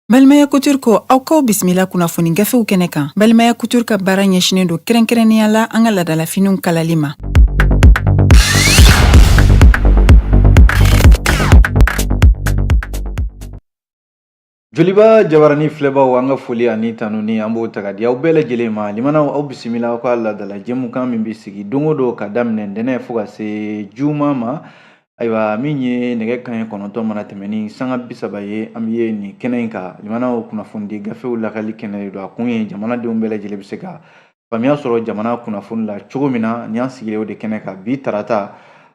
Balimaya Couture ko aw k'aw bisimila kunnafoni gafew kɛnɛ kan. Balimaya Couture ka baara ɲɛsinnen don kɛrɛnkɛrɛnnenya la an ka laadalafiniw kalali ma. Joliba jabarani filɛbaw, an ka foli ani tanuni an b'o ta ka di aw bɛɛ lajɛlen ma. Limanaw, aw bisimila aw ka laadala jɛmukan min bɛ sigi don o don ka daminɛ ntɛnɛn fo ka se juma ma. Ayiwa, min ye nɛgɛ kanɲɛ 9 mana tɛmɛ ni sanga 30 ye, an bɛ ye nin kɛnɛ in kan. Limanaw, kunnafonidi gafew lakali kɛnɛ de don. A kun ye jamanadenw bɛɛ lajɛlen bɛ se ka faamuya sɔrɔ jamana kunnafoni la cogo min na. Ni an sigilen o de kɛnɛ kan bi tarata,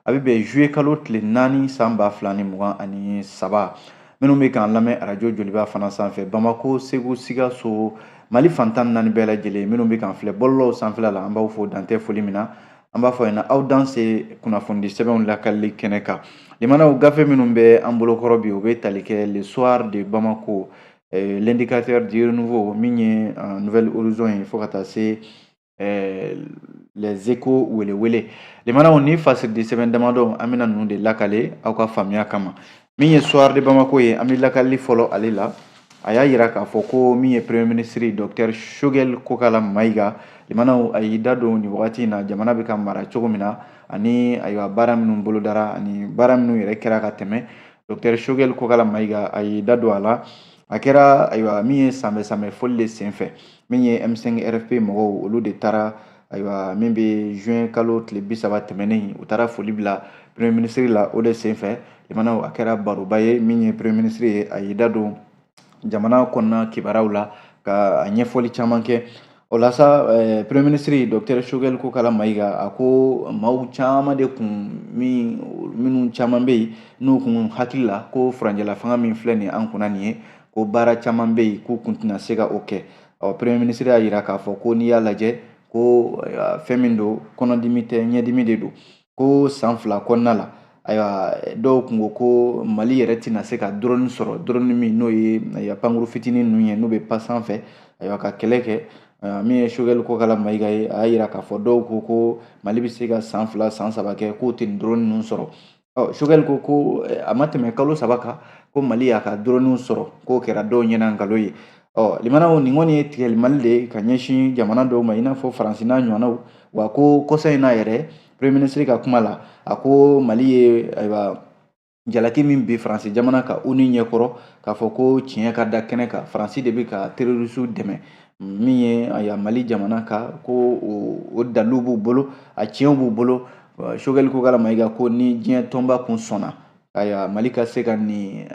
a bɛ bɛn juillet kalo tile 4 san 2023. Minnu bɛ k'an lamɛn arajo Joliba fana sanfɛ, Bamako, Segu, Sikaso, Mali fan 14 bɛɛ lajɛlen, minnu bɛ k'an filɛ bɔlɔlɔw sanfɛla la, an b'aw fo dantɛ foli min na. An b'a fɔ ɲɛna aw danse kunnafonidi sɛbɛnw lakalili kɛnɛ kan. Limanaw, gafe minnu bɛ an bolokɔrɔ bi, o bɛ tali kɛ Le Soir de Bamako, L'indicateur du Renouveau, min ye Nouvel Horizon ye, fo ka taa se Les Échos welewele. Limanaw, ni fasiridi sɛbɛn damadɔ, an bɛna ninnu de lakale aw ka faamuya kama. Min ye Soir de Bamako ye, an bɛ lakalili fɔlɔ ale la. A y'a yira k'a fɔ ko min ye premier ministre docteur Choguel Kokala Maïga, limanaw, a y'i da don nin wagati in na jamana bɛ ka mara cogo min na, ani ayiwa baara minnu bolodara ani baara minnu yɛrɛ kɛra ka tɛmɛ. Docteur Choguel Kokala Maïga, a y'i da don a la. A kɛra ayiwa min ye sanbɛ sanbɛ foli de senfɛ, min ye M5 RFP mɔgɔw, olu de taara ayiwa min bɛ juin kalo tile 30 tɛmɛnen, u taara foli bila premier ministre la. O de senfɛ, limanaw, a kɛra baroba ye. Min ye premier ministre ye, a y'i da don jamana kɔnɔna kibaruyaw la ka a ɲɛfɔli caman kɛ. O la sa, premier ministre docteur Choguel Kokala Maïga, a ko maaw caman de kun min minnu caman bɛ yen n'u kun hakili la ko furancɛla fanga min filɛ nin an kunna nin ye, ko baara caman bɛ yen k'u kun tɛna se ka o kɛ. Ɔ, premier ministre y'a yira k'a fɔ ko n'i y'a lajɛ ko fɛn min don, kɔnɔdimi tɛ, ɲɛdimi de don, ko san 2 kɔnɔna la, ayiwa dɔw kun ko ko Mali yɛrɛ tɛna se ka drone sɔrɔ, drone min n'o ye ayiwa pankuru fitinin ninnu ye, n'u bɛ pan sanfɛ ayiwa ka kɛlɛ kɛ. Min ye Choguel Kokala Maïga ye, a y'a yira k'a fɔ dɔw ko ko Mali bɛ se ka san 2 san 3 kɛ k'o tɛ nin drone ninnu sɔrɔ. Ɔ, Choguel ko ko a ma tɛmɛ kalo 3 kan ko Mali y'a ka drone sɔrɔ, k'o kɛra dɔw ɲɛna nkalon ye. Ɔ, limanaw, nin kɔni ye tigɛli Mali de ye ka ɲɛsin jamana dɔw ma, i n'a fɔ Faransi n'a ɲɔgɔnnaw. Wa ko kɔsa in n'a yɛrɛ, premier ministre ka kuma la, a ko Mali ye ayiwa jalaki min bi Faransi jamana kan ONU ɲɛkɔrɔ, k'a fɔ ko tiɲɛ ka da kɛnɛ kan, Faransi de bɛ ka terroriste dɛmɛ, min ye ayiwa Mali jamana kan, ko o dalilu b'u bolo, a tiɲɛw b'u bolo. Choguel Kokala Maïga ko ni diɲɛ tɔnba kun sɔnna ayiwa Mali ka se ka nin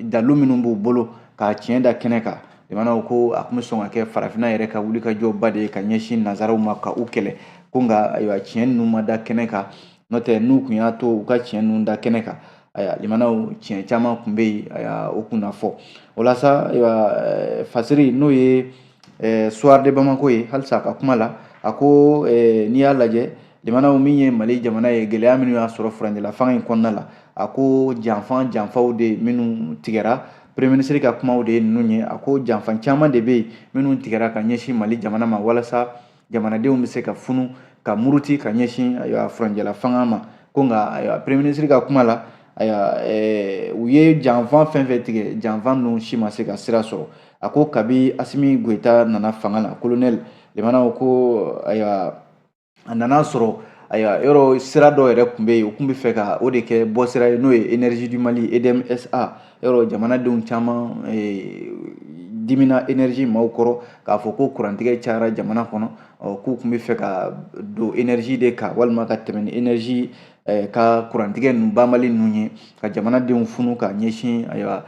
dalilu minnu b'u bolo k'a tiɲɛ da kɛnɛ kan, limanaw, ko a kun bɛ sɔn ka kɛ farafinna yɛrɛ ka wuli ka jɔba de ye ka ɲɛsin nanzaraw ma ka u kɛlɛ. Ko nka ayiwa tiɲɛ ninnu ma da kɛnɛ kan, n'o tɛ n'u kun y'a to u ka tiɲɛ ninnu da kɛnɛ kan, ayiwa limanaw, tiɲɛ caman kun bɛ yen, ayiwa o kun na fɔ. O la sa, ayiwa fasiri n'o ye Soir de Bamako ye, halisa a ka kuma la, a ko n'i y'a lajɛ, limanaw, min ye Mali jamana ye, gɛlɛya minnu y'a sɔrɔ furancɛla fanga in kɔnɔna la, a ko janfa janfaw de minnu tigɛra. Premier ministre ka kumaw de ye ninnu ye. A ko janfa caman de bɛ yen minnu tigɛra ka ɲɛsin Mali jamana ma, walasa jamanadenw bɛ se ka funu ka muruti ka ɲɛsin ayiwa furancɛla fanga ma. Ko nka ayiwa premier ministre ka kuma la, ayiwa u ye janfa fɛn fɛn tigɛ, janfa ninnu si ma se ka sira sɔrɔ. A ko kabi Assimi Goïta nana fanga la, colonel, limanaw, ko ayiwa a nana sɔrɔ ayiwa yɔrɔ sira dɔw yɛrɛ tun bɛ yen, u tun bɛ fɛ ka o de kɛ bɔ sira ye, n'o ye Énergie du Mali, EDM SA. Yɔrɔ jamanadenw caman dimina énergie maaw kɔrɔ k'a fɔ ko kurantigɛ cayara jamana kɔnɔ, k'u tun bɛ fɛ ka don énergie de kan, walima ka tɛmɛ ni énergie ka kurantigɛ ninnu banbali ninnu ye, ka jamanadenw funu ka ɲɛsin ayiwa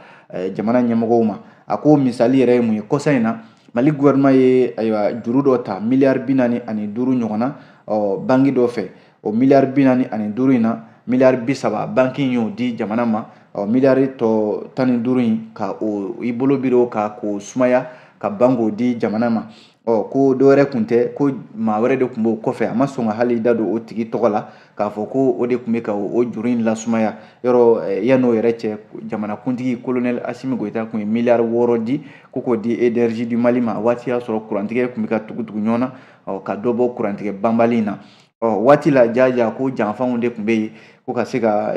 jamana ɲɛmɔgɔw ma. A ko misali yɛrɛ ye mun ye? Kɔsa in na, Mali gouvernement ye ayiwa juru dɔ ta, miliyari 45 ɲɔgɔn na, ɔ banki dɔ fɛ. O miliyari 45 in na, miliyari 30 banki in y'o di jamana ma, ɔ miliyari tɔ 15 in ka o i bolo biri o kan k'o sumaya ka ban k'o di jamana ma. Ɔ, ko dɔ wɛrɛ kun tɛ, ko maa wɛrɛ de tun b'o kɔfɛ. A ma sɔn ka hali da don o tigi tɔgɔ la k'a fɔ ko o de tun bɛ ka o juru in lasumaya. Yɔrɔ yan'o yɛrɛ cɛ, jamanakuntigi colonel Assimi Goïta tun ye miliyari 6 di ko k'o di Énergie du Mali ma. Waati y'a sɔrɔ kurantigɛ tun bɛ ka tugu tugu ɲɔgɔn na, ɔ ka dɔ bɔ kurantigɛ banbali in na. Ɔ waati la jaja ko janfanw de tun bɛ yen ko ka se ka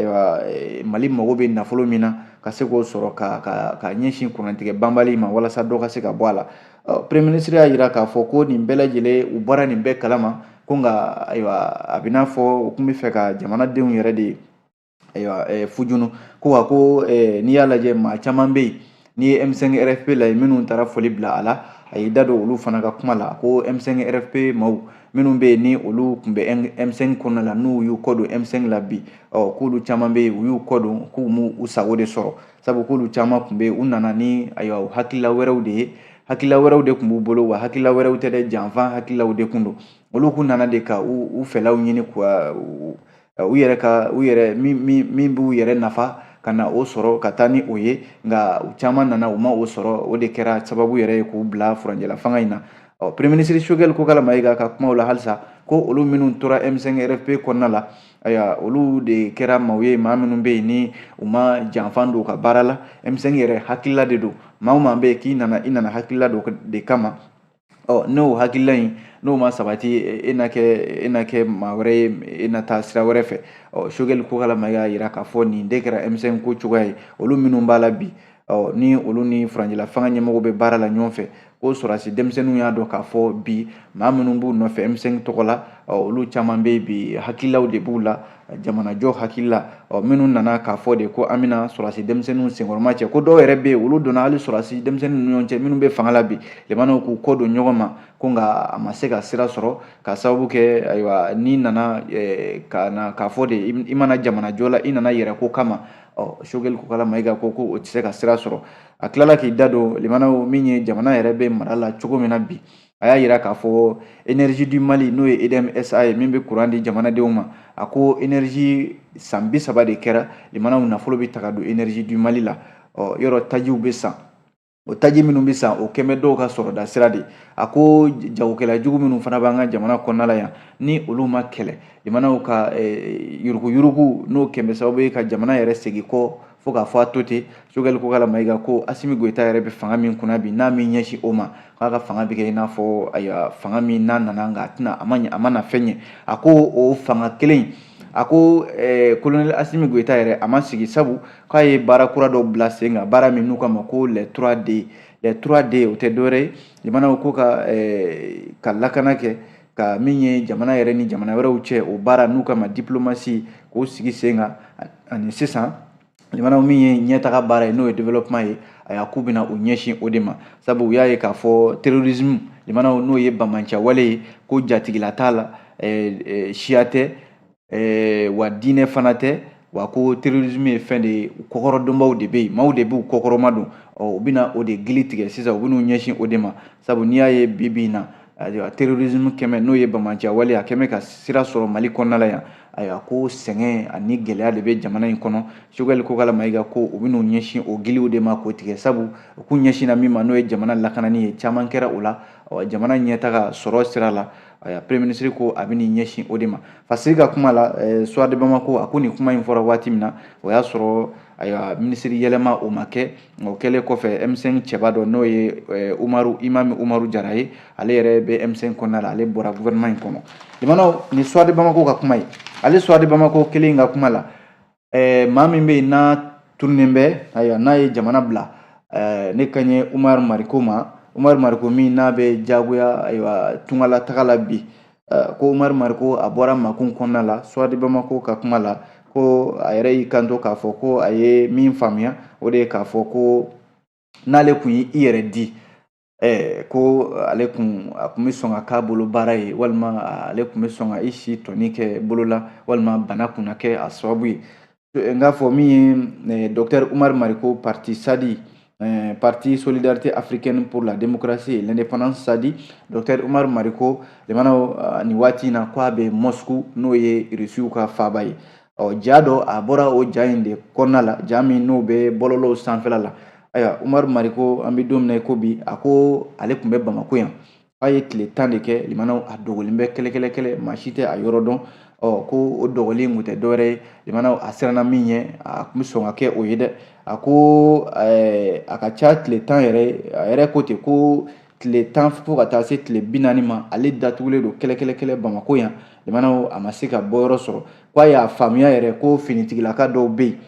Mali mago bɛ nafolo min na ka se k'o sɔrɔ ka ɲɛsin kurantigɛ banbali ma walasa dɔ ka se ka bɔ a la. Ɔ premier ministre y'a jira k'a fɔ ko nin bɛɛ lajɛlen u bɔra nin bɛɛ kalama ko nka ayiwa a bɛ n'a fɔ u tun bɛ fɛ ka jamanadenw yɛrɛ de ayiwa fujunu ko wa ko n'i y'a lajɛ maa caman bɛ yen n'i ye M5 RFP lajɛ minnu taara foli bila a la, a y'i da don olu fana ka kuma la ko M5 RFP maaw minnu bɛ yen ni olu tun bɛ M5 kɔnɔna la n'u y'u kɔ don M5 la bi, ɔ k'olu caman bɛ yen u y'u kɔ don k'u m'u u sago de sɔrɔ, sabu k'olu caman tun bɛ yen u nana ni ayiwa hakilila wɛrɛw de ye, hakilila wɛrɛw de tun b'u bolo, wa hakilila wɛrɛw tɛ dɛ, janfa hakililaw de tun don. Olu kun nana de ka u fɛlaw ɲini u yɛrɛ ka u yɛrɛ min b'u yɛrɛ nafa ka na o sɔrɔ ka taa ni o ye, nka u caman nana u ma o sɔrɔ, o de kɛra sababu yɛrɛ ye k'u bila furancɛla fanga in na. Ɔ premier ministre Choguel Kokalla Maïga ka kumaw la halisa ko olu minnu tora M5 RFP kɔnɔna la, ayiwa olu de kɛra maaw ye, maa minnu bɛ yen ni u ma janfan don u ka baara la. M5 yɛrɛ hakilila de don, maa o maa bɛ yen k'i nana i nana hakilila dɔ de kama, ɔ n'o hakilila in n'o ma sabati e na kɛ maa wɛrɛ ye, e na taa sira wɛrɛ fɛ. Ɔ Choguel Kokalla Maïga y'a jira k'a fɔ nin de kɛra M5 ko cogoya ye. Olu minnu b'a la bi, ɔ ni olu ni furancɛla fanga ɲɛmɔgɔw bɛ baara la ɲɔgɔn fɛ, ko sɔrɔdasi denmisɛnninw y'a dɔn k'a fɔ bi maa minnu b'u nɔfɛ M5 tɔgɔ la, ɔ olu caman bɛ yen bi hakililaw de b'u la, jamanajɔ hakilila. Ɔ minnu nana k'a fɔ de ko an bɛna sɔrɔdasi denmisɛnninw senkɔrɔma cɛ, ko dɔw yɛrɛ bɛ yen olu donna hali sɔrɔdasi denmisɛnninw ni ɲɔgɔn cɛ minnu bɛ fanga la bi, limanaw k'u kɔ don ɲɔgɔn ma, ko nka a ma se ka sira sɔrɔ ka sababu kɛ ayiwa n'i nana ka na k'a fɔ de i mana jamanajɔ la, i nana yɛrɛ ko kama. Ɔ Choguel Kokalla Maïga ko o tɛ se ka sira sɔrɔ. A tilala k'i da don limanaw min ye jamana yɛrɛ bɛ mara la cogo min na bi, a y'a jira k'a fɔ Énergie du Mali n'o ye EDM SA ye min bɛ courant di jamanadenw ma, a ko énergie san 30 de kɛra limanaw nafolo bɛ ta ka don Énergie du Mali la. Ɔ yɔrɔ tajiw bɛ san, o taji minnu bɛ san o kɛn bɛ dɔw ka sɔrɔda sira de. A ko jagokɛla jugu minnu fana b'an ka jamana kɔnɔna la yan ni olu ma kɛlɛ, limanaw ka yuruguyurugu n'o kɛn bɛ sababu ye ka jamana yɛrɛ segin kɔ fo k'a fɔ a to ten. Choguel Kokalla Maïga ko Assimi Goïta yɛrɛ bɛ fanga min kunna bi n'a min ɲɛsin o ma, k'a ka fanga bɛ kɛ i n'a fɔ ayiwa fanga min n'a nana nka a tɛna a ma ɲɛ, a ma na fɛn ɲɛ. A ko o fanga kelen, a ko colonel Assimi Goïta yɛrɛ a ma sigi, sabu k'a ye baara kura dɔ bila sen kan, baara min n'u k'a ma ko les 3D. Les 3D o tɛ dɔwɛrɛ ye limanaw ko ka lakana kɛ ka min ye jamana yɛrɛ ni jamana wɛrɛw cɛ, o baara n'u k'a ma diplomatie k'o sigi sen kan, ani sisan limanaw min ye ɲɛtaga baara ye n'o ye développement ye, ayiwa k'u bɛna u ɲɛsin o de ma, sabu u y'a ye k'a fɔ terrorisme limanaw n'o ye banbaanciya wale ye, ko jatigila t'a la, siya tɛ, wa diinɛ fana tɛ, wa ko terrorisme ye fɛn de ye kɔkɔrɔdonbaw de bɛ yen, maaw de b'u kɔkɔrɔma don. Ɔ u bɛna o de gili tigɛ sisan, u bɛn'u ɲɛsin o de ma, sabu n'i y'a ye bi bi in na ayiwa terrorisme kɛmɛ n'o ye banbaanciya wale a kɛmɛ ka sira sɔrɔ Mali kɔnɔna la yan, ayiwa ko sɛgɛn ani gɛlɛya de bɛ jamana in kɔnɔ. Choguel Kokalla Maïga ko u bɛn'u ɲɛsin o giliw de ma k'o tigɛ, sabu u k'u ɲɛsinna min ma n'o ye jamana lakanani ye, caman kɛra o la, jamana ɲɛtaga sɔrɔ sira la. Ayiwa premier ministre ko a bɛ n'i ɲɛsin o de ma. Fasiri ka kuma la Soir de Bamako, a ko nin kuma in fɔra waati min na, o y'a sɔrɔ ayiwa minisiri yɛlɛma o ma kɛ. O kɛlen kɔfɛ M5 cɛba dɔ n'o ye Umaru Imam Umaru Jara ye, ale yɛrɛ bɛ M5 kɔnɔna la, ale bɔra gouvernement in kɔnɔ. Limanaw ni Soir de Bamako ka kuma ye, ale Soir de Bamako kelen ka kuma la, maa min bɛ yen n'a tununnen bɛ, ayiwa n'a ye jamana bila, ne ka ɲɛ Umaru Mariko ma, Umaru Mariko min n'a bɛ jagoya ayiwa tungala taga la bi, ko Umaru Mariko a bɔra makun kɔnɔna la. Soir de Bamako ka kuma la, ko a yɛrɛ y'i kanto k'a fɔ ko a ye min faamuya o de ye k'a fɔ ko n'ale kun ye i yɛrɛ di, ko ale kun a kun bɛ sɔn ka k'a bolo baara ye, walima ale kun bɛ sɔn ka i si tɔni kɛ bolo la, walima bana kun na kɛ a sababu ye. N k'a fɔ min ye docteur Umaru Mariko, parti SADI, Parti Solidarité Africaine pour la Démocratie et l'Indépendance SADI, docteur Umaru Mariko limanaw nin waati in na ko a bɛ Moscou n'o ye Rusiw ka faaba ye. Ɔ ja dɔ a bɔra o ja in de kɔnɔna la, ja min n'o bɛ bɔlɔlɔw sanfɛla la. Ayiwa Umaru Mariko, an bɛ don min na i ko bi, a ko ale tun bɛ Bamako yan, k'a ye tile 10 de kɛ limanaw a dogolen bɛ kɛlɛ kɛlɛ kɛlɛ, maa si tɛ a yɔrɔ dɔn. Ɔ ko o dɔgɔli in kun tɛ dɔwɛrɛ ye limanaw a siranna min ɲɛ a tun bɛ sɔn ka kɛ o ye dɛ. A ko a ka ca tile 10 yɛrɛ, a yɛrɛ ko ten ko tile 10 fo ka taa se tile 40 ma, ale datugulen don kɛlɛ kɛlɛ kɛlɛ Bamako yan. limanaw a ma se ka bɔyɔrɔ sɔrɔ. Ko a y'a faamuya yɛrɛ ko finitigilaka dɔw bɛ yen,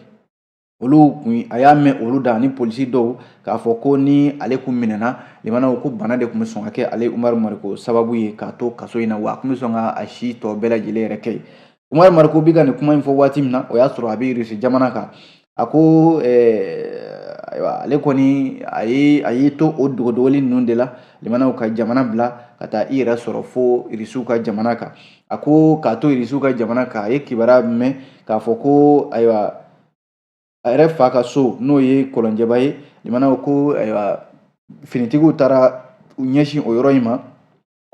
olu kun a y'a mɛn olu da ni polisi dɔw k'a fɔ ko ni ale kun minɛna, limanaw, ko bana de tun bɛ sɔn ka kɛ ale Umaru Mariko sababu ye k'a to kaso in na, wa a tun bɛ sɔn ka a si tɔ bɛɛ lajɛlen yɛrɛ kɛ yen. Umaru Mariko bɛ ka nin kuma in fɔ waati min na, o y'a sɔrɔ a bɛ Irisi jamana kan. A ko ayiwa, ale kɔni a y'i to o dogodogoli ninnu de la, limanaw, ka jamana bila ka taa i yɛrɛ sɔrɔ fo Irisiw ka jamana kan. A ko k'a to Irisiw ka jamana kan, a ye kibaruya mɛn k'a fɔ ko ayiwa, a yɛrɛ fa ka so, n'o ye Kɔlɔnjɛba ye, limanaw, ko ayiwa, finitigiw taara u ɲɛsin o yɔrɔ in ma.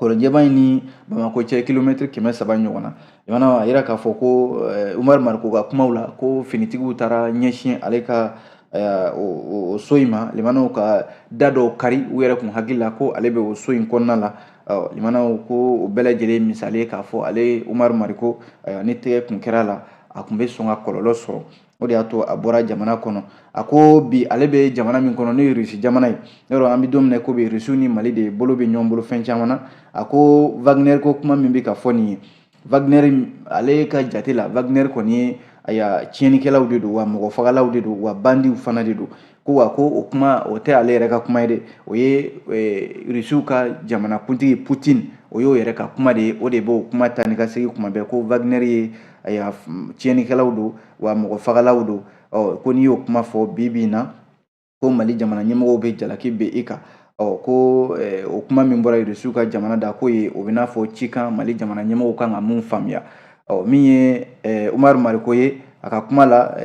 Kɔlɔnjɛba in ni Bamakɔ cɛ kilomɛtiri 300 ɲɔgɔn na. Limanaw, a yira k'a fɔ ko Umaru Mariko ka kumaw la, ko finitigiw taara ɲɛsin ale ka o so in ma, limanaw, ka da dɔw kari, u yɛrɛ kun hakili la ko ale bɛ o so in kɔnɔna la. Limanaw, ko o bɛɛ lajɛlen misali ye k'a fɔ ale Umaru Mariko, ni tɛgɛ kun kɛra la, a kun bɛ sɔn ka kɔlɔlɔ sɔrɔ. O de y'a to a bɔra jamana kɔnɔ. A ko bi ale bɛ jamana min kɔnɔ, n'o ye Rusi jamana ye, yɔrɔ an bɛ don min na ko bi, Rusiw ni Mali de bolo bɛ ɲɔgɔn bolo fɛn caman na. A ko Wagner ko kuma min bɛ ka fɔ nin ye, Wagner, ale ka jate la, Wagner kɔni ye ayiwa tiɲɛnikɛlaw de don, wa mɔgɔ fagalaw de don, wa bandiw fana de don. Ko wa ko o kuma o tɛ ale yɛrɛ ka kuma ye dɛ, o ye Rusiw ka jamanakuntigi Putin, o y'o yɛrɛ ka kuma de ye. O de b'o kuma ta ni ka segin kuma bɛɛ, ko Wagner ye ayiwa tiɲɛnikɛlaw don, wa mɔgɔ fagalaw don. Ɔ ko n'i y'o kuma fɔ bi bi in na, ko Mali jamana ɲɛmɔgɔw bɛ jalaki bɛ i kan. Ɔ ko o kuma min bɔra Irisiw ka jamana da, k'o ye o bɛ n'a fɔ cikan Mali jamana ɲɛmɔgɔw kan ka mun faamuya. Ɔ min ye Umaru Mariko ye, a ka kuma la,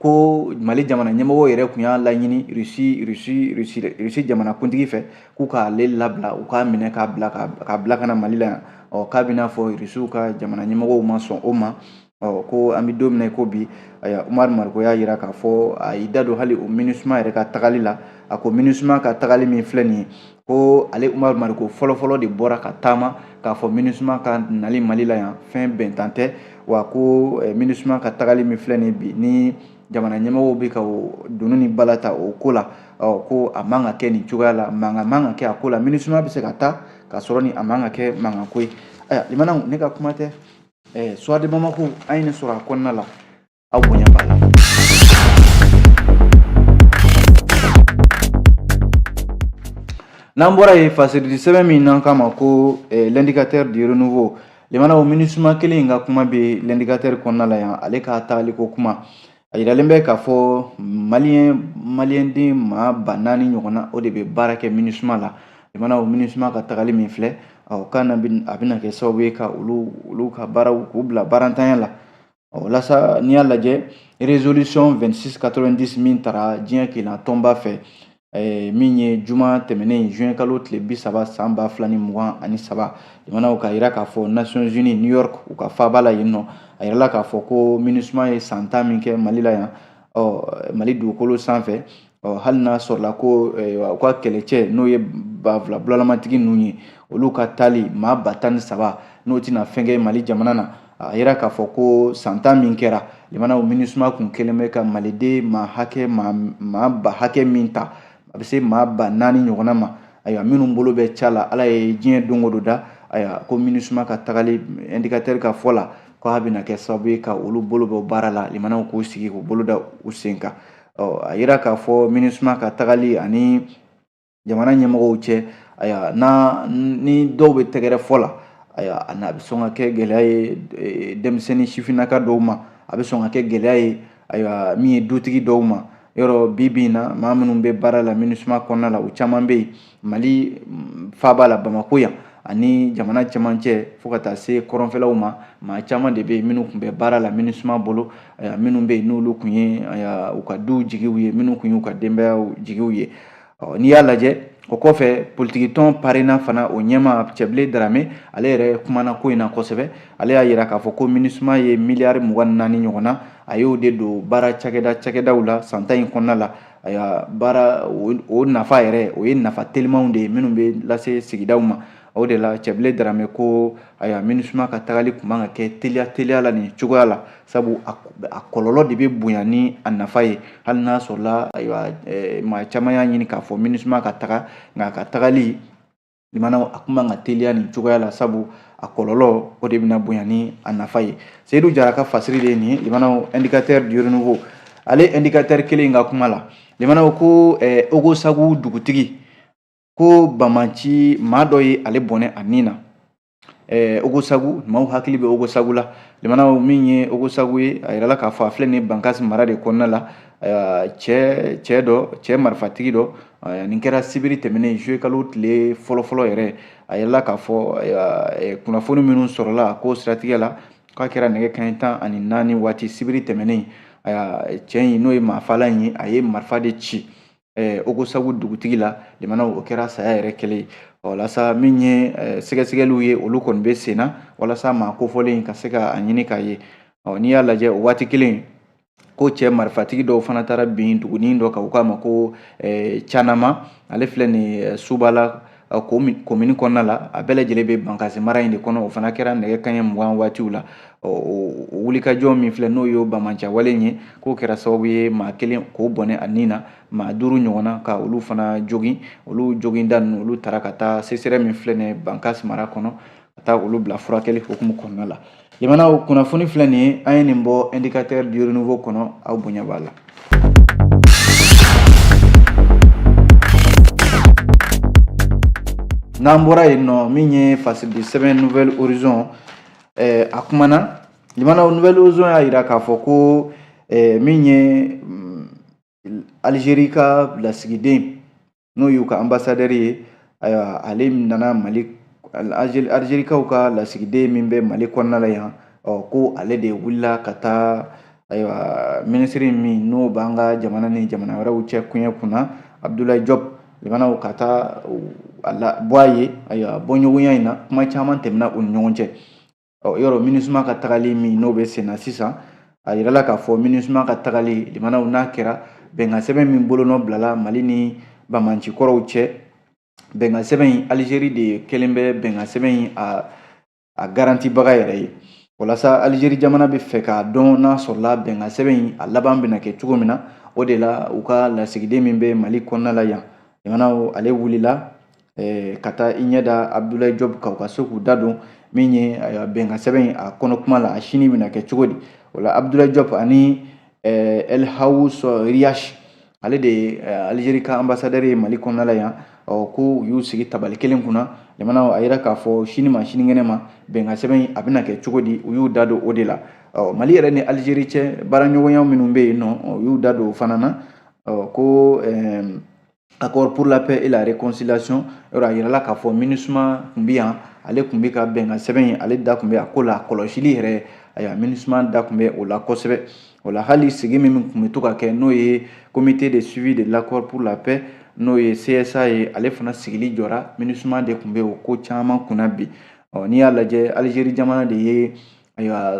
ko Mali jamana ɲɛmɔgɔw yɛrɛ tun y'a laɲini Irisi jamanakuntigi fɛ k'u k'ale labila, u k'a minɛ k'a bila ka na Mali la yan. Ɔ k'a bɛ n'a fɔ Irisiw ka jamana ɲɛmɔgɔw ma sɔn o ma. Ɔ ko an bɛ don min na i ko bi, ayiwa, Umaru Mariko y'a jira k'a fɔ a y'i da don hali o MINUSMA yɛrɛ ka tagali la. A ko MINUSMA ka tagali min filɛ nin ye, ko ale Umaru Mariko fɔlɔfɔlɔ de bɔra ka taama k'a fɔ MINUSMA ka nali Mali la yan fɛn bɛntan tɛ, wa ko MINUSMA ka tagali min filɛ nin ye bi, ni jamana ɲɛmɔgɔw bɛ ka o doni ni bala ta o ko la, ɔ ko a man ka kɛ nin cogoya la, mankan man ka kɛ a ko la. MINUSMA bɛ se ka taa k'a sɔrɔ ni a man ka kɛ mankanko ye. Ayiwa limanaw, ne ka kuma tɛ, Soir de Bamako, an ye nin sɔrɔ a kɔnɔna la, aw bonya b'a la. N'an bɔra yen, fasiridi sɛbɛn min n'an k'a ma ko L'indicateur du renouveau, limanaw, MINUSMA kelen in ka kuma bɛ L'indicateur kɔnɔna la yan. Ale ka tagaliko kuma, a yiralen bɛ k'a fɔ maliyɛnden maa 4000 ɲɔgɔnna, o de bɛ baara kɛ MINUSMA la. Limanaw, MINUSMA ka tagali min filɛ, ɔ k'a a bɛna kɛ sababu ye ka olu ka baaraw k'u bila baarantanya la. Ɔ walasa n'i y'a lajɛ, résolution 2690 min tara diɲɛ kelenna tɔnba fɛ, min ye juma tɛmɛnen juin kalo tile 30 san 2023, limanaw, k'a yira k'a fɔ Nations Unies, New York, u ka faaba la yen nɔ, a yirala k'a fɔ ko MINUSMA ye san 10 min kɛ Mali la yan, ɔ Mali dugukolo sanfɛ, ɔ hali n'a sɔrɔla ko u ka kɛlɛcɛ, n'o ye banfula bulalamatigi ninnu ye, olu ka taali maa 13,000, n'o tɛna fɛn kɛ Mali jamana na. A yira k'a fɔ ko san 10 min kɛra, limanaw, MINUSMA kun kɛlen bɛ ka maliden maa hakɛ maa ba hakɛ min ta, a bɛ se maa 4000 ɲɔgɔnna ma, ayiwa, minnu bolo bɛ ca la Ala ye diɲɛ don o don da. Ayiwa, ko MINUSMA ka tagali, Indicateur ka fɔ la, ko a bɛna kɛ sababu ye ka olu bolo bɔ baara la, limanaw, k'u sigi k'u bolo da u sen kan. Ɔ a yira k'a fɔ MINUSMA ka tagali ani jamana ɲɛmɔgɔw cɛ, ayiwa, n'a ni dɔw bɛ tɛgɛrɛ fɔ la, ayiwa, a bɛ sɔn ka kɛ gɛlɛya ye denmisɛnnin sifinnaka dɔw ma, a bɛ sɔn ka kɛ gɛlɛya ye, ayiwa, min ye dutigi dɔw ma. Yɔrɔ bi bi in na, maa minnu bɛ baara la MINUSMA kɔnɔna la, u caman bɛ yen Mali faaba la Bamakɔ yan ani jamana cɛmancɛ fo ka taa se kɔrɔnfɛlaw ma. Maa caman de bɛ yen minnu tun bɛ baara la MINUSMA bolo, minnu bɛ yen n'olu tun ye u ka duw jigiw ye, minnu tun y'u ka denbayaw jigiw ye. N'i y'a lajɛ, o kɔfɛ, politikitɔn PARENA fana, o ɲɛmaa Cɛbilen Darame, ale yɛrɛ kumana ko in na kosɛbɛ. Ale y'a yira k'a fɔ ko MINUSMA ye miliyari 24 ɲɔgɔn na, a y'o de don baara cakɛdaw la san 10 in kɔnɔna la. Ayiwa, baara o nafa yɛrɛ, o ye nafa telimanw de ye minnu bɛ lase sigidaw ma. O de la Cɛbilen Darame ko ayiwa, MINUSMA ka tagali tun man ka kɛ teliya teliya la nin cogoya la, sabu a kɔlɔlɔ de bɛ bonya ni a nafa ye. Hali n'a sɔrɔla, ayiwa, maa caman y'a ɲini k'a fɔ MINUSMA ka taga, nka a ka tagali, limanaw, a tun man ka teliya nin cogoya la, sabu a kɔlɔlɔ o de bɛna bonya ni a nafa ye. Seyidu Jara ka fasiri de ye nin ye. Limanaw, Indicateur du Renouveau, ale indicateur kelen in ka kuma la, limanaw, ko Ogosagu dugutigi ko banbaanci maa dɔ ye ale bɔnɛ a ni na. Ogosagu, maaw hakili bɛ Ogosagu la. Limanaw, min ye Ogosagu ye, a yirala k'a fɔ a filɛ nin Bankasi mara de kɔnɔna la. Cɛ dɔ, cɛ marifatigi dɔ, nin kɛra sibiri tɛmɛnen, juillet kalo tile fɔlɔfɔlɔ yɛrɛ. A yirala k'a fɔ kunnafoni minnu sɔrɔla ko siratigɛ la, k'a kɛra nɛgɛ kanɲɛ 14 waati sibiri tɛmɛnen. Cɛ in, n'o ye maafaala in ye, a ye marifa de ci Ogosagu dugutigi la. Limanaw, o kɛra saya yɛrɛ kɛlen ye. Walasa min ye sɛgɛsɛgɛliw ye, olu kɔni bɛ sen na walasa maa kofɔlen ka se ka a ɲini k'a ye. N'i y'a lajɛ, o waati kelen ko cɛ marifatigi dɔw fana taara bin dugunin dɔ kan, u k'a ma ko Canama. Ale filɛ nin Subala komini kɔnɔna la. A bɛɛ lajɛlen bɛ Bankasi mara in de kɔnɔ. O fana kɛra nɛgɛ kanɲɛ 20 waatiw la. O wulikajɔ min filɛ, n'o ye banbaanciwale ye, k'o kɛra sababu ye maa kelen k'o bɔnɛ a ni na, maa 5 ɲɔgɔnna ka olu fana jogin. Olu joginda ninnu, olu taara ka taa CSRéf min filɛ nin Bankasi mara kɔnɔ, ka taa olu bila furakɛli hukumu kɔnɔna la. Limanaw, kunnafoni filɛ nin ye, an ye nin bɔ Indicateur du Renouveau kɔnɔ. Aw bonya b'a la. N'an bɔra yen nɔ, min ye fasidi sɛbɛn Nouvel Horizon, a kumana. Limanaw, Nouvel Horizon y'a yira k'a fɔ ko min ye Algérie ka lasigiden, n'o y'u ka ambassadeur ye, ayiwa, ale nana Mali, Algérikaw ka lasigiden min bɛ Mali kɔnɔna la yan, ɔ ko ale de wulila ka taa, ayiwa, minisiri min n'o b'an ka jamana ni jamana wɛrɛw cɛ koɲɛ kunna, Abdoulaye Diop, limanaw, ka taa a la bɔ a ye. Ayiwa, bɔɲɔgɔnya in na, kuma caman tɛmɛna u ni ɲɔgɔn cɛ. Ɔ yɔrɔ MINUSMA ka tagali min n'o bɛ sen na sisan, a yirala k'a fɔ MINUSMA ka tagali, limanaw, n'a kɛra bɛnkan sɛbɛn min bolonɔ bilala Mali ni banbaanci kɔrɔw cɛ, bɛnkan sɛbɛn in, Algérie de kɛlen bɛ bɛnkan sɛbɛn in a garantibaga yɛrɛ ye. Walasa Algérie jamana bɛ fɛ k'a dɔn n'a sɔrɔla bɛnkan sɛbɛn in a laban bɛna kɛ cogo min na, o de la u ka lasigiden min bɛ Mali kɔnɔna la yan, limanaw, ale wulila ka taa i ɲɛ da Abdoulaye Diop kan, u ka se k'u da don min ye bɛnkan sɛbɛn in a kɔnɔ kuma la, a sini bɛna kɛ cogo di. O la Abdoulaye Diop ani El Haous Riache, ale de ye Algérie ka ambassadeur ye Mali kɔnɔna la yan, ɔ ko u y'u sigi tabali kelen kunna. Limanaw, a yira k'a fɔ sini ma sinikɛnɛ ma, bɛnkan sɛbɛn in a bɛna kɛ cogo di, u y'u da don o de la. Ɔ Mali yɛrɛ ni Algérie cɛ baaraɲɔgɔnya minnu bɛ yen nɔ, u y'u da don o fana na. Ɔ ko accord pour la paix et la réconciliation, yɔrɔ a yirala k'a fɔ MINUSMA tun bɛ yan, ale tun bɛ ka bɛnkan sɛbɛn in, ale da tun bɛ a ko la, a kɔlɔsili yɛrɛ, ayiwa, MINUSMA da tun bɛ o la kosɛbɛ. O la hali sigi min tun bɛ to ka kɛ, n'o ye comité de suivi de l'accord pour la paix, n'o ye CSA ye, ale fana sigili jɔra. MINUSMA de tun bɛ o ko caman kunna bi. Ɔ n'i y'a lajɛ, Algérie jamana de ye, ayiwa,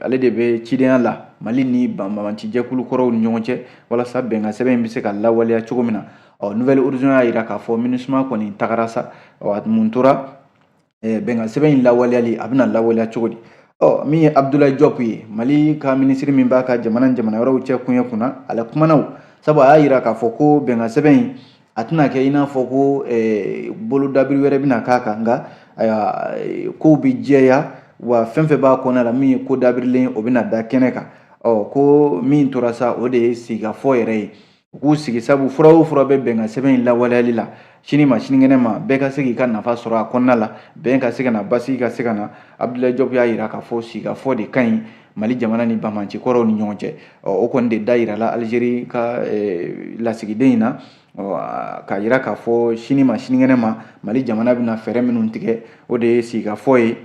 ale de bɛ cidenya la Mali ni banbaanci jɛkulu kɔrɔw ni ɲɔgɔn cɛ, walasa bɛnkan sɛbɛn in bɛ se ka lawaleya cogo min na. Ɔ Nouvel Horizon y'a yira k'a fɔ MINUSMA kɔni tagara sa. Ɔ mun tora? Bɛnkan sɛbɛn in lawaleyali, a bɛna lawaleya cogo di? Ɔ min ye Abdoulaye Diop ye, Mali ka minisiri min b'a ka jamana ni jamana wɛrɛw cɛ koɲɛ kunna, ale kumana o sabu a y'a yira k'a fɔ ko bɛnkan sɛbɛn in a tɛna kɛ i n'a fɔ ko bolodabiri wɛrɛ bɛna k'a kan, nka ayiwa, kow bɛ jɛya wa fɛn fɛn b'a kɔnɔ la, min ye ko dabirilen, o bɛna da kɛnɛ kan. Ɔ ko min tora sa, o de ye sigikafɔ yɛrɛ ye, u k'u sigi, sabu fura o fura bɛ bɛnkan sɛbɛn in lawaleyali la, sini ma sinikɛnɛ ma, bɛɛ ka se k'i ka nafa sɔrɔ a kɔnɔna la, bɛn ka se ka na, basigi ka se ka na. Abdoulaye Diop y'a yira k'a fɔ sigikafɔ de ka ɲi Mali jamana ni banbaanci kɔrɔw ni ɲɔgɔn cɛ. Ɔ o kɔni de da yirala Algérie ka lasigiden in na, k'a yira k'a fɔ sini ma sinikɛnɛ ma, Mali jamana bɛna fɛɛrɛ minnu tigɛ, o de ye sigikafɔ ye.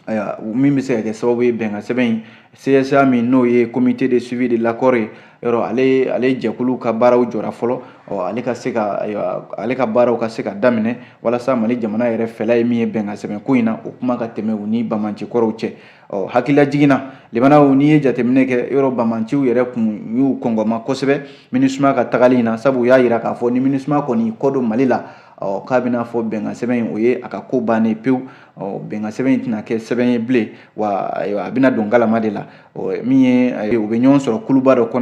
Ayiwa, min bɛ se ka kɛ sababu ye bɛnkan sɛbɛn in, CSA min n'o ye comité de suivi de l'accord ye, yɔrɔ ale jɛkulu ka baaraw jɔra fɔlɔ, ɔ ale ka se ka, ayiwa, ale ka baaraw ka se ka daminɛ, walasa Mali jamana yɛrɛ fɛla ye min ye bɛnkan sɛbɛn ko in na, o kuma ka tɛmɛ u ni banbaanci kɔrɔw cɛ. Ɔ hakililajigin na, limanaw, n'i ye jateminɛ kɛ, yɔrɔ banbaanciw yɛrɛ kun y'u kɔngɔma kosɛbɛ MINUSMA ka tagali in na, sabu u y'a yira k'a fɔ ni MINUSMA kɔni kɔ don Mali la, ɔ k'a bɛna fɔ bɛnkan sɛbɛn in, o ye a ka ko bannen pewu. Ɔ bɛnkan sɛbɛn in tɛna kɛ sɛbɛn ye bilen wa, ayiwa, a bɛna don galama de la. Ɔ min ye, u bɛ ɲɔgɔn sɔrɔ kuluba dɔ kɔnɔ.